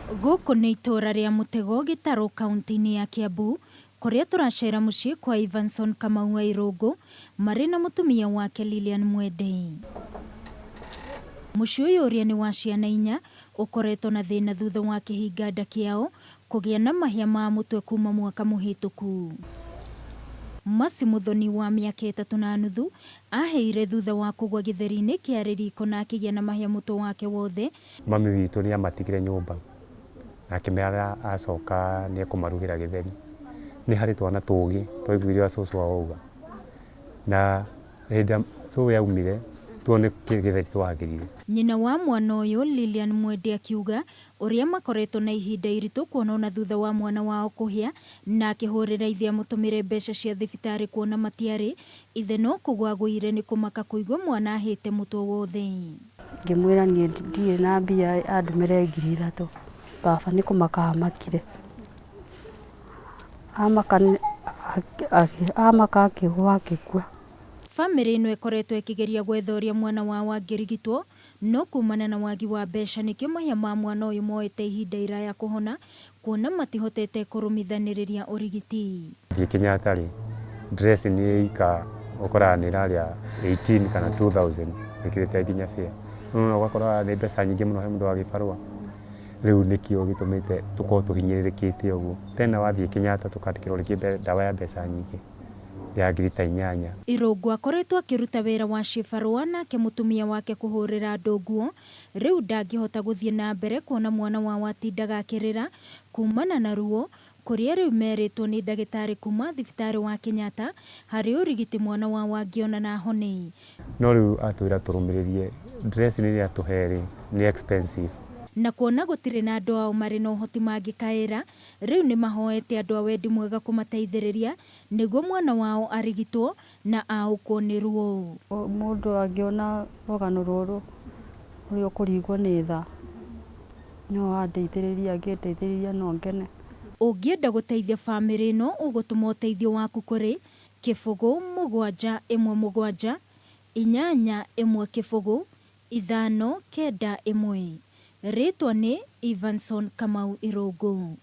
Gũkũ nĩ itũũra rĩa Mũtego, Gĩtarũ, kaunti-inĩ ya Kiambu, kũrĩa tũracera mũciĩ kwa Evanson Kamau wa Irũngũ marĩ na mũtumia wake Lilian Mwende. Mũciĩ ũyũ ũrĩa nĩ wa ciana inya, ũkoretwo na thĩna thutha wa kĩhinga nda kĩao kũgĩa na mahĩa ma mũtwe kuma mwaka mũhĩtũku. Mercy Muthoni wa mĩaka ĩtatũ na nuthu aheire thutha wa kũgwa gĩtheri-inĩ kĩarĩ riko na akĩgĩa na mahĩa mũtwe wake wothe. Mami witũ nĩ amatigire nyũmba na akĩmera acoka nĩ ekũmarugĩra gĩtheri. Nĩ harĩ twana tũgĩ twaiguire ũrĩa cũcũ wao auga na hĩndĩ ĩrĩa cũĩ aumire tuo nĩ gĩtheri twagĩrire. Nyina wa mwana ũyũ Lilian Mwende akiuga ũrĩa makoretwo na ihinda iritũ kuona ona thutha wa mwana wao kũhĩa na akĩhũrĩra ithe amũtũmĩre mbeca cia thibitarĩ kuona matiarĩ, ithe no kũgwa agũire nĩ kũmaka kũigua mwana ahĩte mũtwe wothe. Ngĩmwĩra niĩ ndirĩ na mbia andũmĩre 3000. Baba nĩ kũmaka amakire. Amaka akĩgũa akĩkua. Bamĩrĩ ĩno ĩkoretwo ĩkĩgeria gwetha ũrĩa mwana wao angĩrigitwo No kuumana na wagi wa mbeca nĩkĩo mahĩa ma mwana ũyũ moete ihinda iraya kũhona kuona matihotete kũrũmithanĩrĩria ũrigiti. Thiĩ Kenyatta rĩ, dressing ĩ ika ũkoraga nĩ ĩrarĩa 18 kana 2000 ĩkĩrĩte nginya fare. Rĩu nĩwona ũgakora nĩ mbeca nyingĩ mũno he mũndũ wa gĩbarũa. Rĩu nĩkĩo gĩtũmĩte tũkorwo tũhinyĩrĩrĩkĩte ũguo. Tena wathiĩ Kenyatta tũkandĩkĩrwo rĩngĩ ndawa ya mbeca nyingĩ. Ya 8000. Irũngũ akoretwo akĩruta wĩra wa cibarũa nake mũtumia wake kũhũrĩra andũ nguo, rĩu ndangĩhota gũthiĩ na mbere kuona mwana wao atindaga akĩrĩra kumana na ruo, kũrĩa rĩu merĩtwo nĩ ndagĩtarĩ kuma thibitarĩ wa Kenyatta harĩ ũrigiti mwana wao angĩona na ahone. No rĩu atwĩra tũrũmĩrĩrie dressing ĩrĩa atũhe rĩ, nĩ expensive. Na kuona gũtirĩ na andũ ao marĩ na ũhoti mangĩkaĩra, rĩu nĩmahoete andũ a wendi mwega kũmateithĩrĩria nĩguo mwana wao arigitwo na aũkwo nĩ ruo. Mũndũ angĩona rũgano rũrũ ũrĩa ũkũringwo nĩ tha, no andeithĩrĩrie, angĩndeithĩrĩria no ngene. Ũngĩenda gũteithia famĩlĩ ĩno ũgũtũma ũteithio waku kũrĩ, kĩbũgũ, mũgwanja, ĩmwe mũgwanja, inyanya, ĩmwe kĩbũgũ, ithano, kenda, ĩmwe. Rĩtwa nĩ, Evanson Kamau Irũngũ.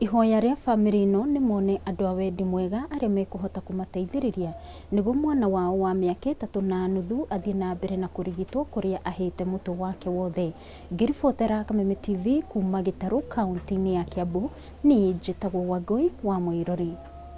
Ihoya rĩa famĩlĩ ĩno nĩ mone andũ a wendi mwega arĩa mekũhota kũmateithĩrĩria nĩguo mwana wao wa mĩaka ĩtatũ na nuthu athiĩ na mbere na kũrigitwo kũrĩa ahĩte mũtwe wake wothe. Ngĩribotera Kameme TV kuma Gĩtarũ kaunti-inĩ ya Kiambu, niĩ njĩtagwo Wangũi wa Mũirũri.